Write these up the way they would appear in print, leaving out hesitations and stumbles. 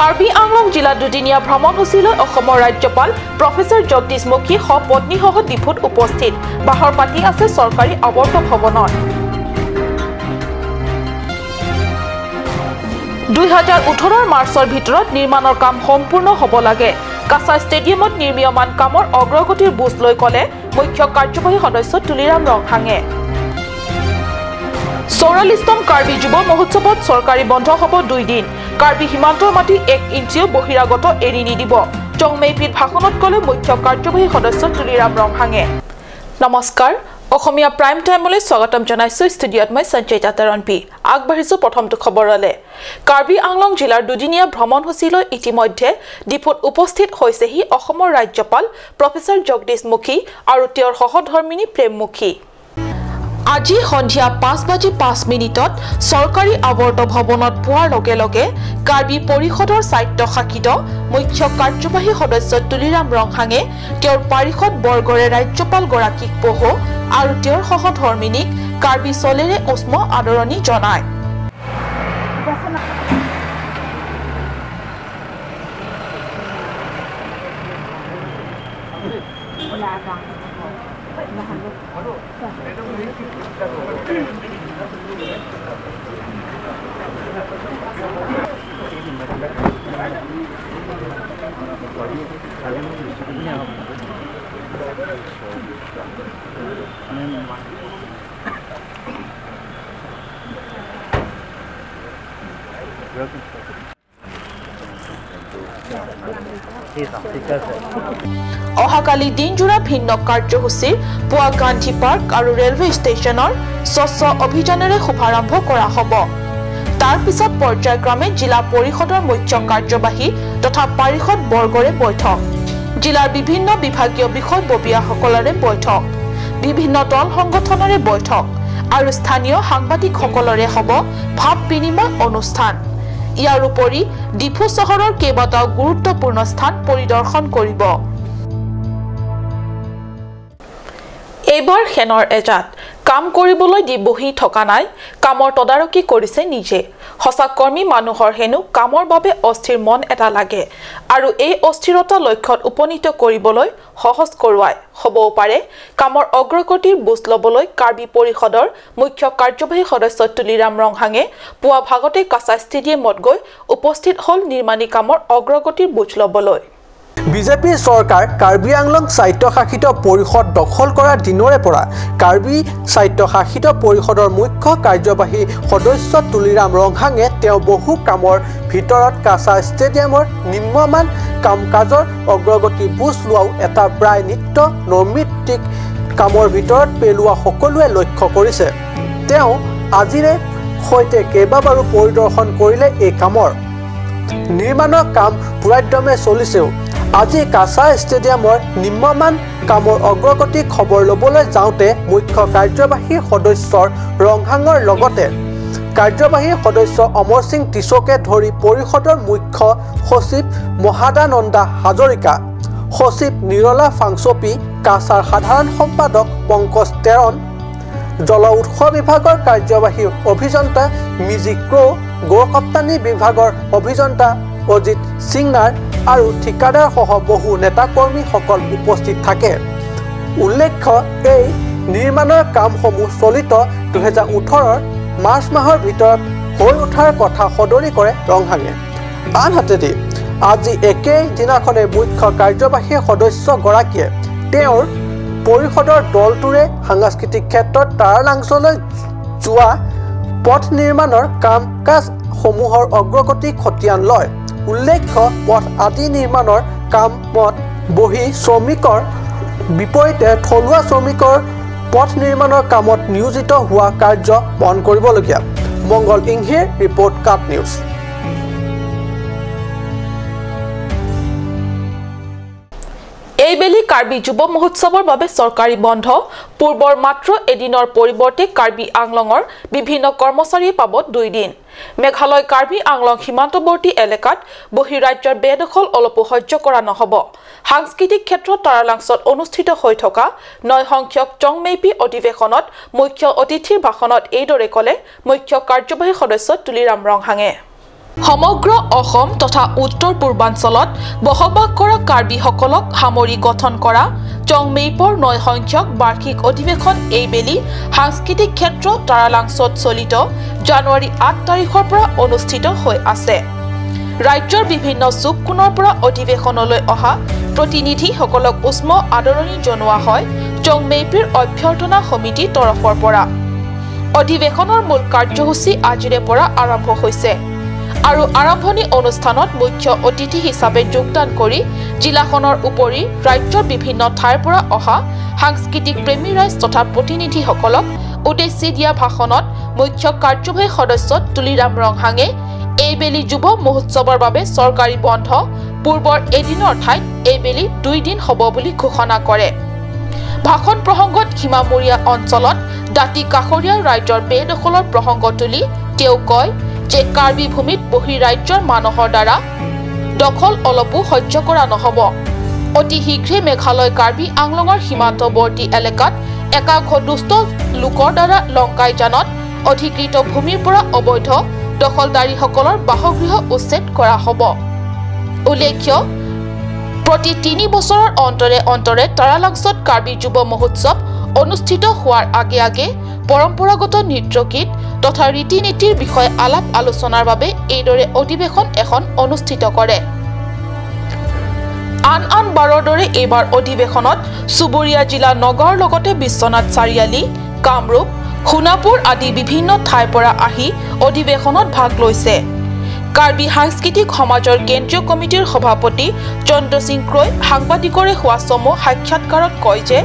কাৰ্বি আংলং জিলাত দুদিনীয়া ভ্ৰমণসূচীলৈ অসমৰ ৰাজ্যপাল প্ৰফেচৰ জগদীশ মুখী সপত্নীসহ ডিফুত উপস্থিত। বাহৰ পাতি আছে চৰকাৰী আৱৰ্ত ভৱনত। 2018 মাৰ্চৰ ভিতৰত নিৰ্মাণৰ কাম সম্পূৰ্ণ হ'ব লাগে। কাছাৰ ষ্টেডিয়ামত নিৰ্মীয়মান কামৰ অগ্ৰগতিৰ বুজ লৈ ক'লে মুখ্য কাৰ্যবাহী সদস্য তুলিৰাম ৰংহাঙে। 44তম কাৰ্বি যুৱ মহোৎসৱত চৰকাৰী বন্ধ হ'ব 2 দিন। কাৰ্বি সীমান্তৰ মাটি 1 ইঞ্চিও বহিৰাগত এৰি নিদিব। চংমেইপিত ভাষণত ক'লে মুখ্য কাৰ্যবাহী সদস্য তুলিৰাম ৰংহাঙে। নমস্কাৰ, অসমীয়া প্ৰাইম টাইমলৈ স্বাগতম জনাইছো। ষ্টুডিঅ'ত মই সঞ্চয়িতা তেৰণপি। আগবাঢ়িছো প্ৰথমটো খবৰলৈ। কাৰ্বি আংলং জিলাৰ দুদিনীয়া ভ্ৰমণসূচীলৈ ইতিমধ্যে ডিফুত উপস্থিত হৈছেহি অসমৰ ৰাজ্যপাল প্ৰফেচৰ জগদীশ মুখী আৰু তেওঁৰ সহধৰ্মিনী প্ৰেম মুখী। আজি সন্ধিয়া 5:05 চৰকাৰী আৱৰ্ত ভৱনত পোৱাৰ লগে লগে কাৰ্বি পৰিষদৰ স্বায়ত্তশাসিত মুখ্য কাৰ্যবাহী সদস্য তুলিৰাম ৰংহাঙে তেওঁৰ পাৰিষদ বৰ্গৰে ৰাজ্যপালগৰাকীক পহু আৰু তেওঁৰ সহধৰ্মিনীক কাৰ্বি চলেৰে উষ্ম আদৰণি জনায়। অহাকালি দিনজোৰা ভিন্ন কাৰ্যসূচীৰ পুৱা গান্ধী পাৰ্ক আৰু ৰেলৱে ষ্টেচনৰ স্বচ্ছ অভিযানেৰে শুভাৰম্ভ কৰা হ'ব। তাৰ পিছত পৰ্যায়ক্ৰমে জিলা পৰিষদৰ মুখ্য কাৰ্যবাহী তথা পাৰিষদ বৰ্গৰে বৈঠক, জিলাৰ বিভিন্ন বিভাগীয় বিষয়ববীয়াসকলৰে বৈঠক, বিভিন্ন দল সংগঠনৰে বৈঠক আৰু স্থানীয় সাংবাদিকসকলৰে হ'ব ভাৱ বিনিময় অনুষ্ঠান। ইয়াৰ উপৰি ডিফু চহৰৰ কেইবাটাও গুৰুত্বপূৰ্ণ স্থান পৰিদৰ্শন কৰিব। এইবাৰ সেনৰ এজাত কাম কৰিবলৈ দি বহি থকা নাই, কামৰ তদাৰকী কৰিছে নিজে। সঁচা কৰ্মী মানুহৰ হেনো কামৰ বাবে অস্থিৰ মন এটা লাগে আৰু এই অস্থিৰতা লক্ষ্যত উপনীত কৰিবলৈ সহজ কৰোৱায়। হ'বও পাৰে কামৰ অগ্ৰগতিৰ বুজ ল'বলৈ কাৰ্বি পৰিষদৰ মুখ্য কাৰ্যবাহী সদস্য তুলিৰাম ৰংহাঙে পুৱা ভাগতে কাছাৰ ষ্টেডিয়ামত গৈ উপস্থিত হ'ল নিৰ্মাণী কামৰ অগ্ৰগতিৰ বুজ ল'বলৈ। বিজেপি চৰকাৰ কাৰ্বি আংলং স্বায়ত্তশাসিত পৰিষদ দখল কৰাৰ দিনৰে পৰা কাৰ্বি স্বায়ত্তশাসিত পৰিষদৰ মুখ্য কাৰ্যবাহী সদস্য তুলিৰাম ৰংহাঙে তেওঁ বহু কামৰ ভিতৰত কাছাৰ ষ্টেডিয়ামৰ নিম্নমান কাম কাজৰ অগ্ৰগতি বুজ লোৱাও এটা প্ৰায় নিত্য নৈমিত্তিক কামৰ ভিতৰত পেলোৱা সকলোৱে লক্ষ্য কৰিছে। তেওঁ আজিৰে সৈতে কেইবাবাৰো পৰিদৰ্শন কৰিলে। এই কামৰ নিৰ্মাণৰ কাম পুৰাদ্যমে চলিছেও। আজি কাছাৰ ষ্টেডিয়ামৰ নিম্নমান কামৰ অগ্ৰগতি খবৰ ল'বলৈ যাওঁতে মুখ্য কাৰ্যবাহী সদস্যৰ ৰংহাঙৰ লগতে কাৰ্যবাহী সদস্য অমৰ সিং টিছকে ধৰি পৰিষদৰ মুখ্য সচিব মহাদানন্দা হাজৰিকা, সচিব নিৰলা ফাংচপি, কাছাৰ সাধাৰণ সম্পাদক পংকজ তেৰণ, জল উৎস বিভাগৰ কাৰ্যবাহী অভিযন্তা মিজি ক্ৰ', গড়কাপ্তানি বিভাগৰ অভিযন্তা অজিত সিংনাৰ আৰু ঠিকাদাৰসহ বহু নেতাকৰ্মীসকল উপস্থিত থাকে। উল্লেখ্য, এই নিৰ্মাণৰ কামসমূহ চলিত 2018 মাৰ্চ মাহৰ ভিতৰত হৈ উঠাৰ কথা সদৰি কৰে ৰংহাঙে। আনহাতেদি আজি একেই দিনাখনে মুখ্য কাৰ্যবাহী সদস্যগৰাকীয়ে তেওঁৰ পৰিষদৰ দলটোৰে সাংস্কৃতিক ক্ষেত্ৰত তাৰালাংচলৈ যোৱা পথ নিৰ্মাণৰ কাম কাজসমূহৰ অগ্ৰগতি খতিয়ান লয়। উল্লেখ্য, পথ আদি নিৰ্মাণৰ কামত বহি শ্ৰমিকৰ বিপৰীতে থলুৱা শ্ৰমিকৰ পথ নিৰ্মাণৰ কামত নিয়োজিত হোৱা কাৰ্য বন্ধ কৰিবলগীয়া। মংগল ইংহিৰ ৰিপৰ্ট, কাট নিউজ। এইবেলি কাৰ্বি যুৱ মহোৎসৱৰ বাবে চৰকাৰী বন্ধ। পূৰ্বৰ মাত্ৰ এদিনৰ পৰিৱৰ্তে কাৰ্বি আংলঙৰ বিভিন্ন কৰ্মচাৰীয়ে পাব 2 দিন। মেঘালয় কাৰ্বি আংলং সীমান্তৱৰ্তী এলেকাত বহিৰাজ্যৰ বেদখল অলপো সহ্য কৰা নহ'ব। সাংস্কৃতিক ক্ষেত্ৰত তাৰালাংচত অনুষ্ঠিত হৈ থকা 9 সংখ্যক চংমেইপি অধিৱেশনত মুখ্য অতিথিৰ ভাষণত এইদৰে ক'লে মুখ্য কাৰ্যবাহী সদস্য তুলিৰাম ৰংহাঙে। সমগ্ৰ অসম তথা উত্তৰ পূৰ্বাঞ্চলত বসবাস কৰা কাৰ্বিসকলক সামৰি গঠন কৰা চংমেইপৰ ৯ সংখ্যক বাৰ্ষিক অধিৱেশন এইবেলি সাংস্কৃতিক ক্ষেত্ৰ তাৰালাংছত চলিত জানুৱাৰী ৮ তাৰিখৰ পৰা অনুষ্ঠিত হৈ আছে। ৰাজ্যৰ বিভিন্ন চুক কোণৰ পৰা অধিৱেশনলৈ অহা প্ৰতিনিধিসকলক উষ্ম আদৰণি জনোৱা হয় চংমেইপিৰ অভ্যৰ্থনা সমিতিৰ তৰফৰ পৰা। অধিৱেশনৰ মূল কাৰ্যসূচী আজিৰে পৰা আৰম্ভ হৈছে আৰু আৰম্ভণি অনুষ্ঠানত মুখ্য অতিথি হিচাপে যোগদান কৰি জিলাখনৰ উপৰি ৰাজ্যৰ বিভিন্ন ঠাইৰ পৰা অহা সাংস্কৃতিক প্ৰেমী ৰাইজ তথা প্ৰতিনিধিসকলক উদ্দেশ্যি দিয়া ভাষণত মুখ্য কাৰ্যবাহী সদস্য তুলিৰাম ৰংহাঙে এইবেলি যুৱ মহোৎসৱৰ বাবে চৰকাৰী বন্ধ পূৰ্বৰ এদিনৰ ঠাইত এইবেলি ২ দিন হ'ব বুলি ঘোষণা কৰে। ভাষণ প্ৰসংগত সীমামূৰীয়া অঞ্চলত দাঁতি কাষৰীয়া ৰাজ্যৰ বেদখলৰ প্ৰসংগ তুলি তেওঁ কয় যে কাৰ্বি ভূমিত বহিৰাজ্যৰ মানুহৰ দ্বাৰা দখল অলপো সহ্য কৰা নহ'ব। অতি শীঘ্ৰে মেঘালয় কাৰ্বি আংলঙৰ সীমান্তৱৰ্তী এলেকাত একাংশ দুষ্ট লোকৰ দ্বাৰা লংকাইজানত অধিকৃত ভূমিৰ পৰা অবৈধ দখলদাৰীসকলৰ বাসগৃহ উচ্ছেদ কৰা হ'ব। উল্লেখ্য, প্ৰতি ৩ বছৰৰ অন্তৰে অন্তৰে তাৰালাংছত কাৰ্বি যুৱ মহোৎসৱ অনুষ্ঠিত হোৱাৰ আগে আগে পৰম্পৰাগত নৃত্য গীত তথা ৰীতি নীতিৰ বিষয়ে আলাপ আলোচনাৰ বাবে এইদৰে অধিৱেশন এখন অনুষ্ঠিত কৰে। আন আন বাৰৰ দৰে এইবাৰ অধিৱেশনত চুবুৰীয়া জিলা নগাঁৱৰ লগতে বিশ্বনাথ চাৰিআলি, কামৰূপ, সোণাপুৰ আদি বিভিন্ন ঠাইৰ পৰা আহি অধিৱেশনত ভাগ লৈছে। কাৰ্বি সাংস্কৃতিক সমাজৰ কেন্দ্ৰীয় কমিটিৰ সভাপতি চন্দ্ৰ সিং ক্ৰয় সাংবাদিকৰে হোৱা চমু সাক্ষাৎকাৰত কয় যে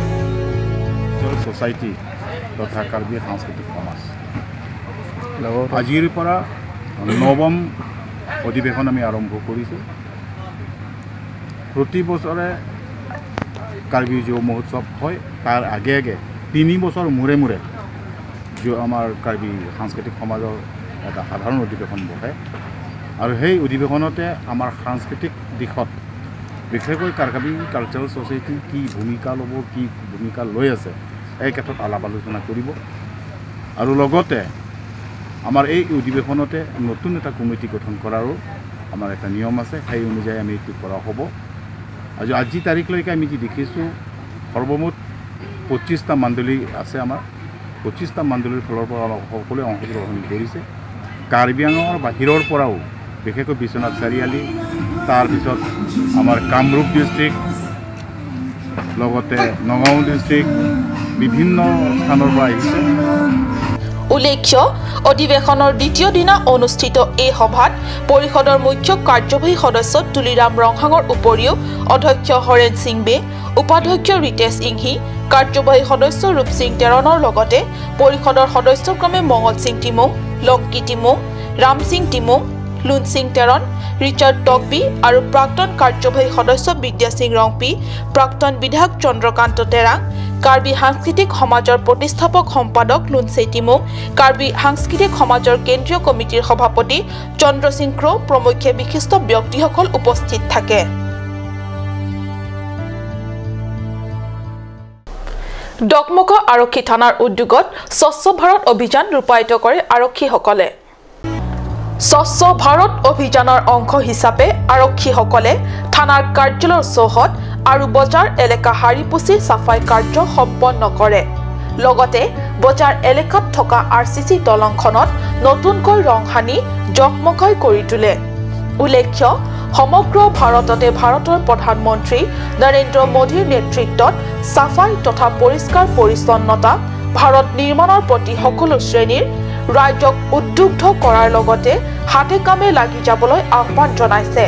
ছ'চাইটি তথা কাৰ্বি সাংস্কৃতিক সমাজ আজিৰ পৰা নৱম অধিৱেশন আমি আৰম্ভ কৰিছোঁ। প্ৰতি বছৰে কাৰ্বি যুৱ মহোৎসৱ হয়, তাৰ আগে আগে ৩ বছৰ মূৰে মূৰে আমাৰ কাৰ্বি সাংস্কৃতিক সমাজৰ এটা সাধাৰণ অধিৱেশন বহে আৰু সেই অধিৱেশনতে আমাৰ সাংস্কৃতিক দিশত বিশেষকৈ কাৰ্বি কালচাৰেল ছ'চাইটি কি ভূমিকা ল'ব, কি ভূমিকা লৈ আছে এই ক্ষেত্ৰত আলাপ আলোচনা কৰিব। আৰু লগতে আমাৰ এই অধিৱেশনতে নতুন এটা কমিটি গঠন কৰাৰো আমাৰ এটা নিয়ম আছে, সেই অনুযায়ী আমি এইটো কৰা হ'ব। আজি তাৰিখলৈকে আমি যি দেখিছোঁ সৰ্বমুঠ ২৫টা মণ্ডলী আছে। আমাৰ ২৫টা মণ্ডলীৰ ফালৰ পৰা সকলোৱে অংশগ্ৰহণ কৰিছে। কাৰ্বি আংলঙৰ বাহিৰৰ পৰাও বিশেষকৈ বিশ্বনাথ চাৰিআলি, তাৰপিছত আমাৰ কামৰূপ ডিষ্ট্ৰিক্ট, লগতে নগাঁও ডিষ্ট্ৰিক্ট, বিভিন্ন স্থানৰ পৰা আহিছে। উল্লেখ্য, অধিৱেশনৰ দ্বিতীয় দিনা অনুষ্ঠিত এই সভাত পৰিষদৰ মুখ্য কাৰ্যবাহী সদস্য তুলিৰাম ৰংহাঙৰ উপৰিও অধ্যক্ষ হৰেণ সিং বে, উপাধ্যক্ষ ৰিতেশ ইংহি, কাৰ্যবাহী সদস্য ৰূপ সিং তেৰণৰ লগতে পৰিষদৰ সদস্যক্ৰমে মঙল সিং টিমুং, লংকি টিমুং, ৰাম সিং টিমুং, লুন সিং তেৰণ, ৰিচাৰ্ড টকবি আৰু প্ৰাক্তন কাৰ্যবাহী সদস্য বিদ্যা সিং ৰংপি, প্ৰাক্তন বিধায়ক চন্দ্ৰকান্ত তেৰাং, কাৰ্বি সাংস্কৃতিক সমাজৰ প্ৰতিষ্ঠাপক সম্পাদক লুনচে টিমুং, কাৰ্বি সাংস্কৃতিক সমাজৰ কেন্দ্ৰীয় কমিটিৰ সভাপতি চন্দ্ৰ সিং ক্ৰ' প্ৰমুখ্যে বিশিষ্ট ব্যক্তিসকল উপস্থিত থাকে। ডকমকা আৰক্ষী থানাৰ উদ্যোগত স্বচ্ছ ভাৰত অভিযান ৰূপায়িত কৰে আৰক্ষীসকলে। স্বচ্ছ ভাৰত অভিযানৰ অংশ হিচাপে আৰক্ষীসকলে থানাৰ কাৰ্যালয়ৰ চৌহদ আৰু বজাৰ এলেকা সাৰি পুচি চাফাই কাৰ্য সম্পন্ন কৰে। লগতে বজাৰ এলেকাত থকা RCC দলংখনত নতুনকৈ ৰং সানি জকমকাই কৰি তোলে। উল্লেখ্য, সমগ্ৰ ভাৰততে ভাৰতৰ প্ৰধানমন্ত্ৰী নৰেন্দ্ৰ মোদীৰ নেতৃত্বত চাফাই তথা পৰিষ্কাৰ পৰিচ্ছন্নতা ভাৰত নিৰ্মাণৰ প্ৰতি সকলো শ্ৰেণীৰ ৰাইজক উদ্বুদ্ধ কৰাৰ লগতে হাতে কামে লাগি যাবলৈ আহ্বান জনাইছে।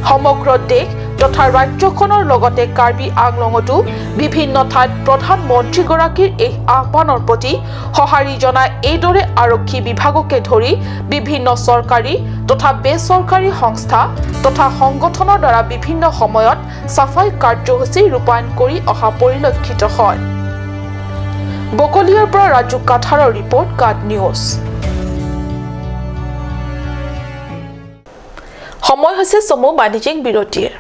সমগ্ৰ দেশ তথা ৰাজ্যখনৰ লগতে কাৰ্বি আংলঙতো বিভিন্ন ঠাইত প্ৰধানমন্ত্ৰীগৰাকীৰ এই আহ্বানৰ প্ৰতি সঁহাৰি জনাই এইদৰে আৰক্ষী বিভাগকে ধৰি বিভিন্ন চৰকাৰী তথা বেচৰকাৰী সংস্থা তথা সংগঠনৰ দ্বাৰা বিভিন্ন সময়ত চাফাই কাৰ্যসূচী ৰূপায়ণ কৰি অহা পৰিলক্ষিত হয়। বকলিয়াৰ পৰা ৰাজু কাঠাৰৰ ৰিপৰ্ট, কাট নিউজ। সময় হৈছে চমু বাণিজ্যিক বিৰতিৰ।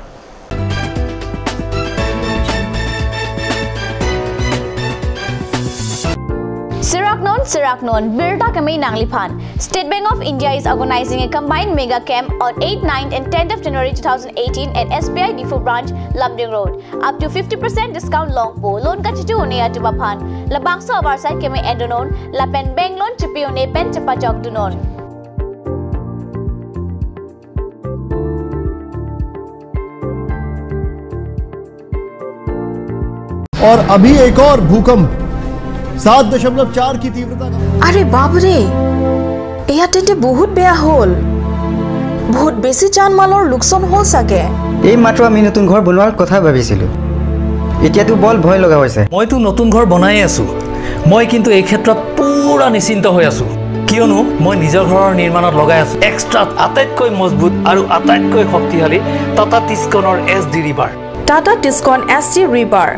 Siragnon Siraknon, Birda Kamei Nangliphan. State Bank of India is organizing a combined mega camp on 8, 9 and 10th of January 2018 at SBI Diphu Branch, Lumding Road. Up to 50% discount long po. Loan kachitu une atubaphan. Labangso avarsai kemei endonon. Lapen bank loan chipi une pen chapajok dunon. और अभी एक और भूकंप 7.4 की तीव्रता का। अरे बाप रे, এয়া তেন্তে বহুত বেয়া হ'ল। বহুত বেছি জানমালৰ লোকচান হ'ল চাগে। এই মাত্ৰ আমি নতুন ঘৰ বনোৱাৰ কথা ভাবিছিলো, এতিয়াতো বল ভয় লগা হৈছে। মইতো নতুন ঘৰ বনাই আছো, মই কিন্তু এই ক্ষেত্ৰত পুৰা নিশ্চিন্ত হৈ আছো, কিয়নো মই নিজৰ ঘৰৰ নিৰ্মাণত লগাই আছো এক্সট্ৰা আটাইতকৈ মজবুত আৰু আটাইতকৈ শক্তিশালী Tata টিস্কনৰ S D rebar. Tata Tiscon S D rebar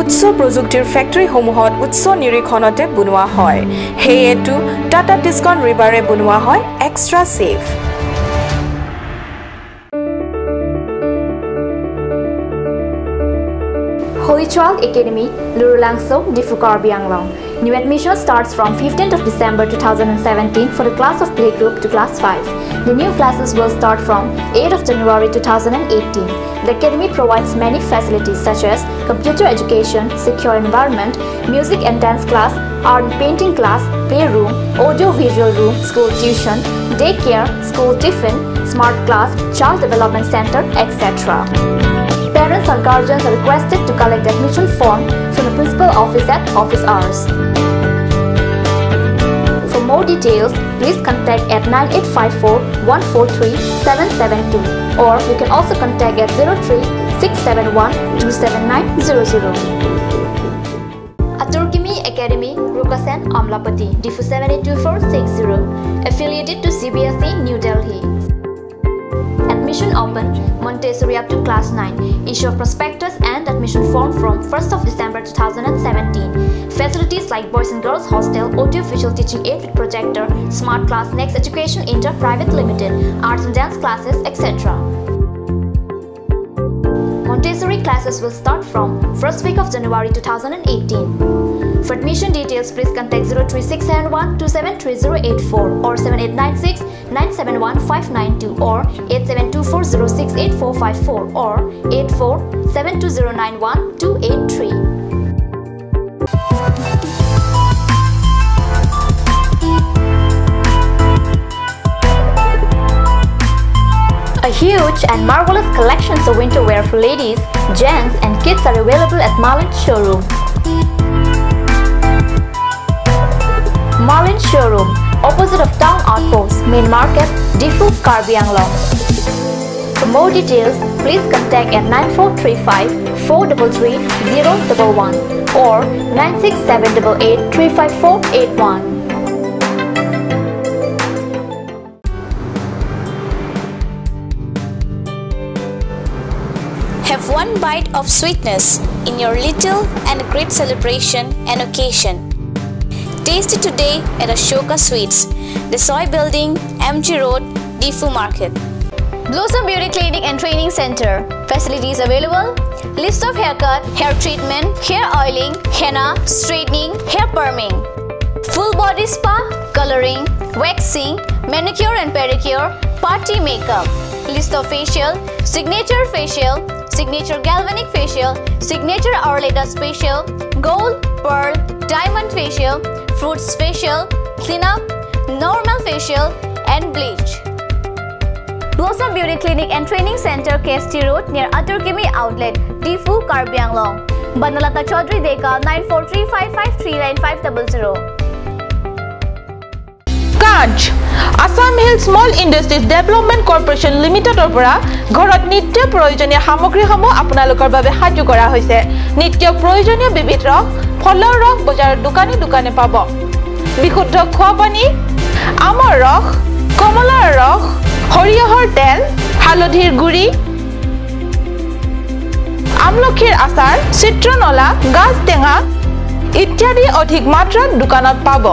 উচ্চ প্ৰযুক্তিৰ ফেক্টৰীসমূহত উচ্চ নিৰীক্ষণতে বনোৱা হয়, সেয়েতো টাটা টিস্কন ৰিবাৰে বনোৱা হয় extra safe. Holy Child Academy, Lurulangso, Diphu Karbi Anglong. New admission starts from 15th of December 2017 for the class of playgroup to class 5. The new classes will start from 8th of January 2018. The academy provides many facilities such as computer education, secure environment, music and dance class, art and painting class, playroom, audio-visual room, school tuition, daycare, school tiffin, smart class, child development center, etc. Parents or guardians are requested to collect the admission form from the principal office at office hours. For more details, please contact at 9854 143 772 or you can also contact at 03 671 27900. Aturkimi Academy, Rukasen, Amlapati, Diphu 782460, affiliated to CBSE, New Delhi. Admission open, Montessori up to class 9. Issue of prospectus and admission form from 1st of December 2017. Facilities like boys and girls hostel, audio-visual teaching aid with projector, smart class, Next Education Inter Private Limited, arts and dance classes, etc. Montessori classes will start from 1st week of January 2018. For admission details, please contact 03671 273084 or 7896 971 592 or 8724068454 or 8472091283. A huge and marvelous collection of winter wear for ladies, gents and kids are available at Marlin Showroom. Marlin Showroom, opposite of Town Outpost, Main Market, Diphu, Karbi Anglong. For more details, please contact at 9435 433 011 or 96788 35481. Have one bite of sweetness in your little and great celebration and occasion. Taste it today at Ashoka Sweets, the Soy Building, MG Road, Diphu Market. Blossom Beauty Clinic and Training Center. Facilities available: list of haircut, hair treatment, hair oiling, henna, straightening, hair perming, full body spa, coloring, waxing, manicure and pedicure, party makeup. List of facial, signature facial, signature galvanic facial, signature Orleda facial, gold, pearl, diamond facial, fruits facial, cleanup, normal facial and bleach. Blossom Beauty Clinic and Training Center, KST Road, near Aturkimi Outlet, Diphu, Karbi Anglong. Banalata Chaudhary Deka, 9435539500. কাজ Assam Hill Small Industries Development Corporation লিমিটেডৰ পৰা ঘৰত নিত্য প্ৰয়োজনীয় সামগ্ৰীসমূহ আপোনালোকৰ বাবে সাজু কৰা হৈছে। নিত্য প্ৰয়োজনীয় বিবিধ ৰস, ফলৰ ৰস বজাৰৰ দোকানে দোকানে পাব। বিশুদ্ধ খোৱা পানী, আমৰ ৰস, কমলাৰ ৰস, সৰিয়হৰ তেল, হালধিৰ গুড়ি, আমলখিৰ আচাৰ, চিত্ৰনলা, গাজ টেঙা ইত্যাদি অধিক মাত্ৰাত দোকানত পাব।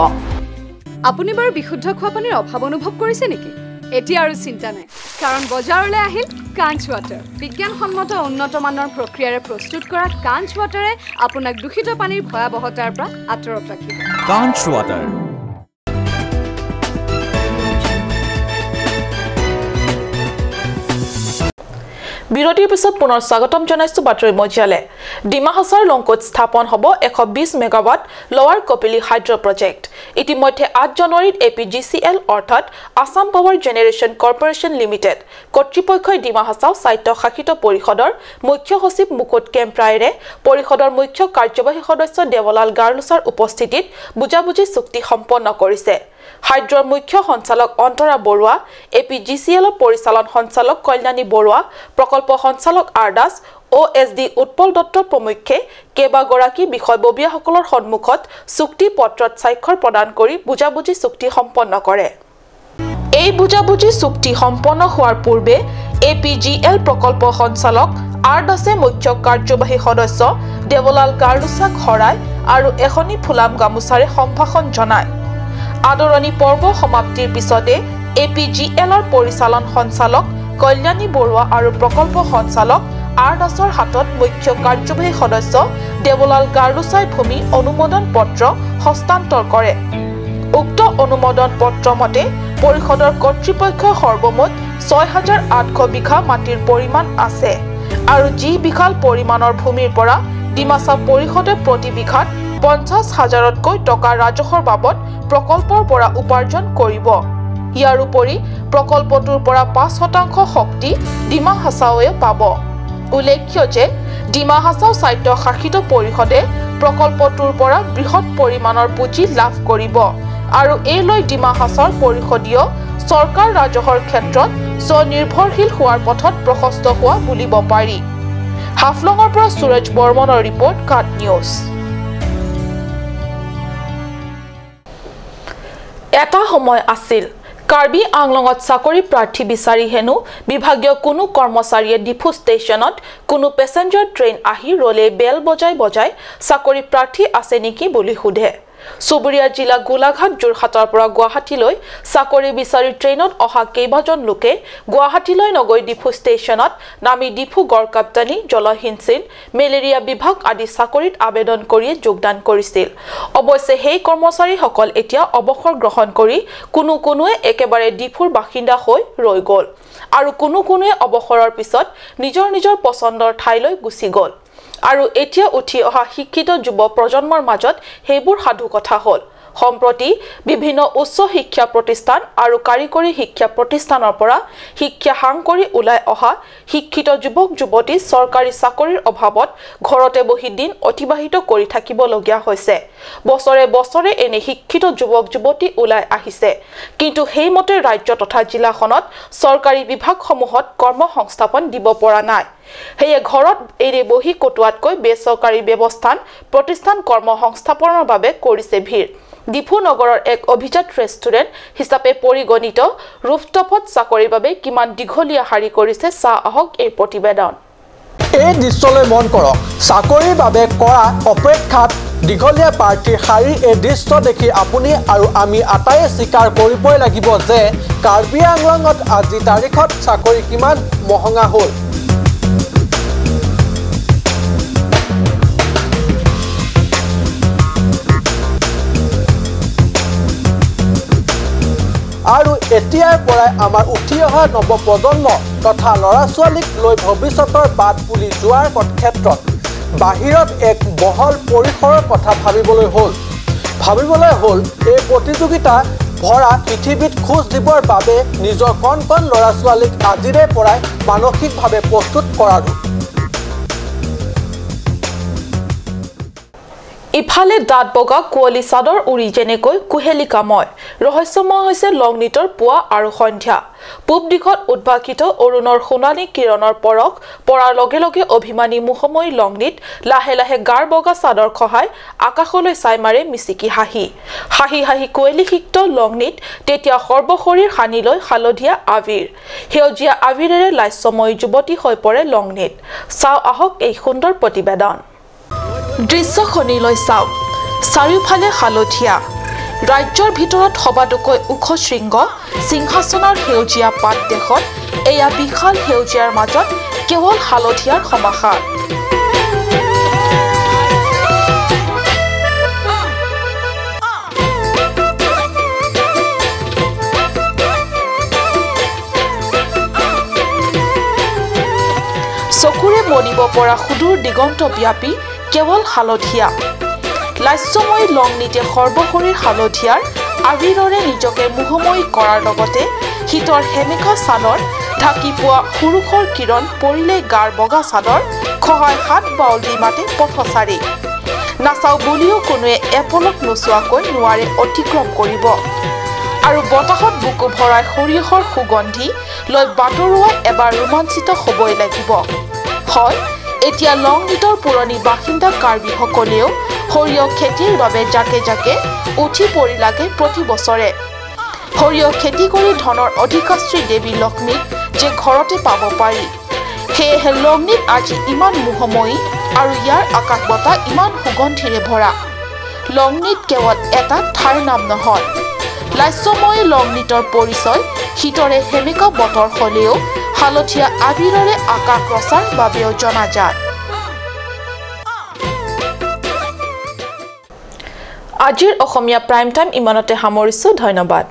আপুনি বাৰু বিশুদ্ধ খোৱা পানীৰ অভাৱ অনুভৱ কৰিছে নেকি? এতিয়া আৰু চিন্তা নাই। কাৰণ বজাৰলৈ আহিল কাঞ্চ ৱাটাৰ। বিজ্ঞানসন্মত উন্নত মানৰ প্ৰক্ৰিয়াৰে প্ৰস্তুত কৰা কাঞ্চ ৱাটাৰে আপোনাক দূষিত পানীৰ ভয়াৱহতাৰ পৰা আঁতৰত ৰাখিব। কাঞ্চ ৱাটাৰ। বিৰতিৰ পিছত পুনৰ স্বাগতম জনাইছো বাতৰি মজিয়ালে। ডিমা হাছাওৰ লংকত স্থাপন হ'ব 120 megawatt lower Kopili hydro project. ইতিমধ্যে 8 জানুৱাৰীত APGCL অৰ্থাৎ Assam power generation corporation limited কৰ্তৃপক্ষই ডিমা হাছাও স্বায়ত্তশাসিত পৰিষদৰ মুখ্য সচিব মুকুট কেম্প্ৰাইৰে পৰিষদৰ মুখ্য কাৰ্যবাহী সদস্য দেৱলাল গাৰ্লোচাৰ উপস্থিতিত বুজাবুজি চুক্তি সম্পন্ন কৰিছে। হাইড্ৰৰ মুখ্য সঞ্চালক অন্তৰা বৰুৱা, APGCLৰ পৰিচালন সঞ্চালক কল্যাণী বৰুৱা, প্ৰকল্প সঞ্চালক R Das, OSD Utpal Dutta প্ৰমুখ্যে কেইবাগৰাকী বিষয়ববীয়াসকলৰ সন্মুখত চুক্তি পত্ৰত স্বাক্ষৰ প্ৰদান কৰি বুজাবুজি চুক্তি সম্পন্ন কৰে। এই বুজাবুজি চুক্তি সম্পন্ন হোৱাৰ পূৰ্বে APGL প্ৰকল্প সঞ্চালক আৰ দাসে মুখ্য কাৰ্যবাহী সদস্য দেৱলাল গাৰ্লোচাক হৰাই আৰু এখনি ফুলাম গামোচাৰে সম্ভাষণ জনায়। আদৰণি পৰ্ব সমাপ্তিৰ পিছতে APGLৰ পৰিচালন সঞ্চালক কল্যাণী বৰুৱা আৰু প্ৰকল্প সঞ্চালক আৰ দাসৰ হাতত মুখ্য কাৰ্যবাহী সদস্য দেৱলাল গাৰ্লোচাই ভূমি অনুমোদন পত্ৰ হস্তান্তৰ কৰে। উক্ত অনুমোদন পত্ৰ মতে পৰিষদৰ কৰ্তৃপক্ষই সৰ্বমুঠ 6800 বিঘা মাটিৰ পৰিমাণ আছে আৰু যি বিশাল পৰিমাণৰ ভূমিৰ পৰা ডিমাছা পৰিষদে প্ৰতি বিঘাত 50,000তকৈ টকা ৰাজহৰ বাবদ প্ৰকল্পৰ পৰা উপাৰ্জন কৰিব। ইয়াৰ উপৰি প্ৰকল্পটোৰ পৰা 5% শক্তি ডিমা হাছাওৱে পাব। উল্লেখ্য যে ডিমা হাছাও স্বায়ত্তশাসিত পৰিষদে প্ৰকল্পটোৰ পৰা বৃহৎ পৰিমাণৰ পুঁজি লাভ কৰিব আৰু এই লৈ ডিমা হাছাওৰ পৰিষদীয় চৰকাৰ ৰাজহৰ ক্ষেত্ৰত স্বনিৰ্ভৰশীল হোৱাৰ পথত প্ৰশস্ত হোৱা বুলিব পাৰি। হাফলঙৰ পৰা সুৰজ বৰ্মনৰ ৰিপৰ্ট, কাট নিউজ। এটা সময় আছিল কাৰ্বি আংলঙত চাকৰি প্ৰাৰ্থী বিচাৰি হেনো বিভাগীয় কোনো কৰ্মচাৰীয়ে ডিফু ষ্টেচনত কোনো পেছেঞ্জাৰ ট্ৰেইন আহি ৰলে বেল বজাই বজাই চাকৰি প্ৰাৰ্থী আছে নেকি বুলি সোধে। চুবুৰীয়া জিলা গোলাঘাট যোৰহাটৰ পৰা গুৱাহাটীলৈ চাকৰি বিচাৰি ট্ৰেইনত অহা কেইবাজন লোকে গুৱাহাটীলৈ নগৈ ডিফু ষ্টেচনত নামি ডিফু গড়কাপ্তানি, জলসিঞ্চন, মেলেৰিয়া বিভাগ আদি চাকৰিত আবেদন কৰিয়ে যোগদান কৰিছিল। অৱশ্যে সেই কৰ্মচাৰীসকল এতিয়া অৱসৰ গ্ৰহণ কৰি কোনো কোনোৱে একেবাৰে ডিফুৰ বাসিন্দা হৈ ৰৈ গ'ল আৰু কোনো কোনোৱে অৱসৰৰ পিছত নিজৰ নিজৰ পচন্দৰ ঠাইলৈ গুচি গ'ল। আৰু এতিয়া উঠি অহা শিক্ষিত যুৱ প্ৰজন্মৰ মাজত সেইবোৰ সাধু কথা হ'ল। সম্প্ৰতি বিভিন্ন উচ্চ শিক্ষা প্ৰতিষ্ঠান আৰু কাৰিকৰী শিক্ষা প্ৰতিষ্ঠানৰ পৰা শিক্ষা সাং কৰি ওলাই অহা শিক্ষিত যুৱক যুৱতী চৰকাৰী চাকৰিৰ অভাৱত ঘৰতে বহি দিন অতিবাহিত কৰি থাকিবলগীয়া হৈছে। বছৰে বছৰে এনে শিক্ষিত যুৱক যুৱতী ওলাই আহিছে, কিন্তু সেইমতে ৰাজ্য তথা জিলাখনত চৰকাৰী বিভাগসমূহত কৰ্মসংস্থাপন দিব পৰা নাই। সেয়ে ঘৰত এনে বহি কটোৱাতকৈ বেচৰকাৰী ব্যৱস্থান প্ৰতিষ্ঠান কৰ্মসংস্থাপনৰ বাবে কৰিছে ভিৰ। ডিফু নগৰৰ এক অভিজাত ৰেষ্টুৰেণ্ট হিচাপে পৰিগণিত ৰুফটপত চাকৰিৰ বাবে কিমান দীঘলীয়া শাৰী কৰিছে চাহ আহক এই প্ৰতিবেদন। এই দৃশ্যলৈ মন কৰক। চাকৰিৰ বাবে কৰা অপেক্ষাত দীঘলীয়া প্ৰাৰ্থীৰ শাৰীৰ এই দৃশ্য দেখি আপুনি আৰু আমি আটাইয়ে স্বীকাৰ কৰিবই লাগিব যে কাৰ্বি আংলঙত আজি তাৰিখত চাকৰি কিমান মহঙা হ'ল। আৰু এতিয়াৰ পৰাই আমাৰ উঠি অহা নৱপ্ৰজন্ম তথা ল'ৰা ছোৱালীক লৈ ভৱিষ্যতৰ বাট বুলি যোৱাৰ ক্ষেত্ৰত বাহিৰত এক বহল পৰিসৰৰ কথা ভাবিবলৈ হ'ল। এই প্ৰতিযোগিতা ভৰা পৃথিৱীত খোজ দিবৰ বাবে নিজৰ কণ কণ ল'ৰা ছোৱালীক আজিৰে পৰাই মানসিকভাৱে প্ৰস্তুত কৰাটো। ইফালে দাঁত বগা কুঁৱলী চাদৰ উৰি যেনেকৈ কুহেলিকাময় ৰহস্যময় হৈছে লংনিটৰ পুৱা আৰু সন্ধ্যা। পূব দিশত উদ্ভাসিত অৰুণৰ সোণালী কিৰণৰ পৰশ পৰাৰ লগে লগে অভিমানী মোহময়ী লংনিট লাহে লাহে গাৰ বগা চাদৰ খহাই আকাশলৈ চাই মাৰে মিচিকি হাঁহি। হাঁহি হাঁহি কুঁৱলী সিক্ত লংনিট তেতিয়া সৰ্বশৰীৰ সানি লৈ হালধীয়া আবিৰ, সেউজীয়া আবিৰেৰে লাস্যময়ী যুৱতী হৈ পৰে লংনিট। চাওঁ আহক এই সুন্দৰ প্ৰতিবেদন। দৃশ্যখনিলৈ চাওক, চাৰিওফালে হালধীয়া, ৰাজ্যৰ ভিতৰত সবাতোকৈ ওখ শৃংগ সিংহাসনৰ সেউজীয়া পাত দেশত এয়া বিশাল সেউজীয়াৰ মাজত কেৱল হালধীয়াৰ সমাহাৰ। চকুৰে মনিব পৰা সুদূৰ দিগন্ত ব্যাপী কেৱল হালধীয়া। লাস্যময়ী লংনিতে সৰ্বশৰীৰ হালধীয়াৰ আবিৰৰে নিজকে মোহময়ী কৰাৰ লগতে শীতৰ সেমেকা চাদৰ ঢাকি পোৱা সুৰুষৰ কিৰণ পৰিলে গাৰ বগা চাদৰ খহাই হাত বাউল দি মাতে পথচাৰী। নাচাওঁ বুলিও কোনোৱে এপলক নোচোৱাকৈ নোৱাৰে অতিক্ৰম কৰিব। আৰু বতাহত বুকু ভৰাই সৰিয়হৰ সুগন্ধি লৈ বাটৰুৱাই এবাৰ ৰোমাঞ্চিত হ'বই লাগিব। হয়, এতিয়া লংনিটৰ পুৰণি বাসিন্দা কাৰ্বিসকলেও সৰিয়হ খেতিৰ বাবে জাকে জাকে উঠি পৰি লাগে প্ৰতি বছৰে। সৰিয়হ খেতি কৰি ধনৰ অধিকাশ্ৰী দেৱী লক্ষ্মীক যে ঘৰতে পাব পাৰি, সেয়েহে লংনিট আজি ইমান মোহময়ী আৰু ইয়াৰ আকাশ বতাহ ইমান সুগন্ধিৰে ভৰা। লংনিট কেৱল এটা ঠাইৰ নাম নহয়, লাস্যময়ী লংনিটৰ পৰিচয় শীতৰে সেমেকা বতৰ হ'লেও হালধীয়া আবিৰৰে আকাশ ৰচাৰ বাবেও জনাজাত। আজিৰ অসমীয়া প্ৰাইম টাইম ইমানতে সামৰিছোঁ। ধন্যবাদ।